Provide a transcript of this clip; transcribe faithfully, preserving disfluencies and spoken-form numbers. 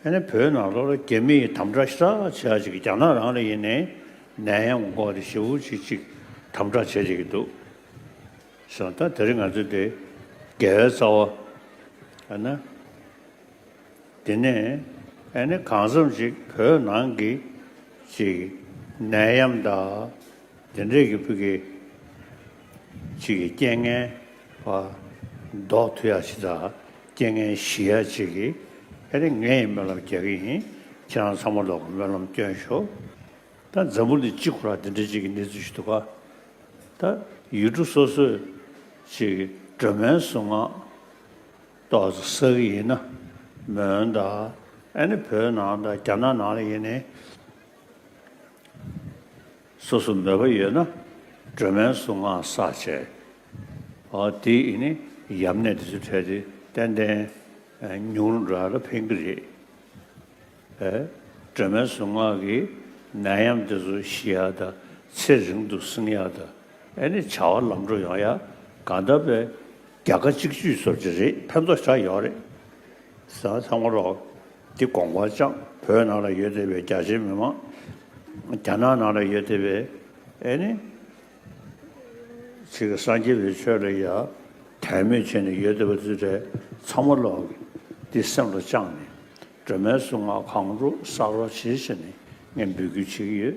ཨ་ནི་བོད་ནང་ལོགས་ལ་རྒྱ་མི་ཡིས་དམ་དྲག་ཞེ་དྲག་བྱེད་ཡ་ཅིག་རྒྱ་ནག་རང་ལ་ཡིན་ནའི་ནད་ཡམས་འགོག་དེ་ཞེ་པོ་ཅིག་ཅིག་དམ་དྲག་བྱེད་བསྡད་ཀྱི་འདུག་ཟེར། ད་དེ་རིང་ང་ཚོས་དེ་རྒྱལ་བའི་རྩ་བ་ཨ་ན། དེ་ནས་ཨ་ནི་གང་འཚམ་ཅིག་བོད་ནང་གི་ཅིག་ནད་ཡམས་དང་དེ་འདྲས་ཀྱི་ཕུགས་ཀྱི་ཅིག་གི་རྐྱེན་ངན་པ་ཟློག་ཐུབ་ཡ་ཅིག་དང་རྐྱེན་ངན་ཞི་ཡ་ཅིག་གི་ཨ་ནི་ངས་སྨོན་ལམ་རྒྱག་གི་ཡིན། ཁྱེད་རང་ཚང་མ་ལོག་གི་སྨོན་ལམ་སྐྱོན་ཤོག་ད་འཛམ་བུ་གླིང་སྤྱི་ཁོ་ར་དེ་འདྲས་ཅིག་གི་གནས་ཚུལ་ཞིག་འདུག་ག་ད་ཡུལ་གྲུ་སོ་སོས་ཅིག་སྒྲོལ་མའི་གཟུངས་སྔགས་ཏོག་ཙམ་བསགས་ཀྱི་ཡིན་ན། མོན་དང་ཨ་ནི་བོད་ནང་དང་རྒྱ་ནག་ནང་ལ་ཡིན་ནའི་སོ་སོ་མོས་པ་ཡོད་ན་སྒྲོལ་མའི་གཟུངས་སྔགས་བསགས་བྱས། འོ་དེ་ཡིན་ནི་ཡམས་ནད་དེ་ཚོ་འཕྲལ་དུ་ཏན་ཏན་ཉུང་རུ་འགྲོ་ཡ་ལ་ཕན་གྱི་རེད། ཨེ། སྒྲོལ་མའི་གཟུངས་སྔགས་ཀྱིས་ནད་ཡམས་དེ་ཚོ་ཞི་ཡག་དང་ཚེ་རིང་དུ་བསྲིང་ཡག་དང་ཨེ་ནི་བྱ་བ་ལམ་འགྲོ་ཡོང་ཡག་གང་ལྟར་བས་རྒྱལ་ཁ་གཅིག་གྱུར་བཟོ་གི་རེད། ཕན་ཐོགས་ཞེ་དྲག་ཡོད་རེད། ས་ཚང་མ་རོགས་འདི་དགོངས་པ་བཅངས། བོད་ནང་ལ་ཡོད་བསྡད་པའི་རྒྱ་ཆེའི་མི་མང་རྒྱ་ནག་ནང་ལ་ཡོད་བསྡད་པའི་ཨེ་ནི། ཅིག་སངས་རྒྱས་པའི་ཆོས་ལ་ཡ་དད་མོས་བྱས་ནས་ཡོད་བསྡད་པ་ཚོ་རེད། ཚང་མ་ལོག་འདི་སེམས་ལ་བཅངས་ནས་སྒྲོལ་མའི་གཟུངས་སྔགས་གང་རུང་བསགས་རོགས་བྱེད་ཟེར་ནས་ངས་འབོད་སྐུལ་བྱེད་ཀྱི་ཡོད།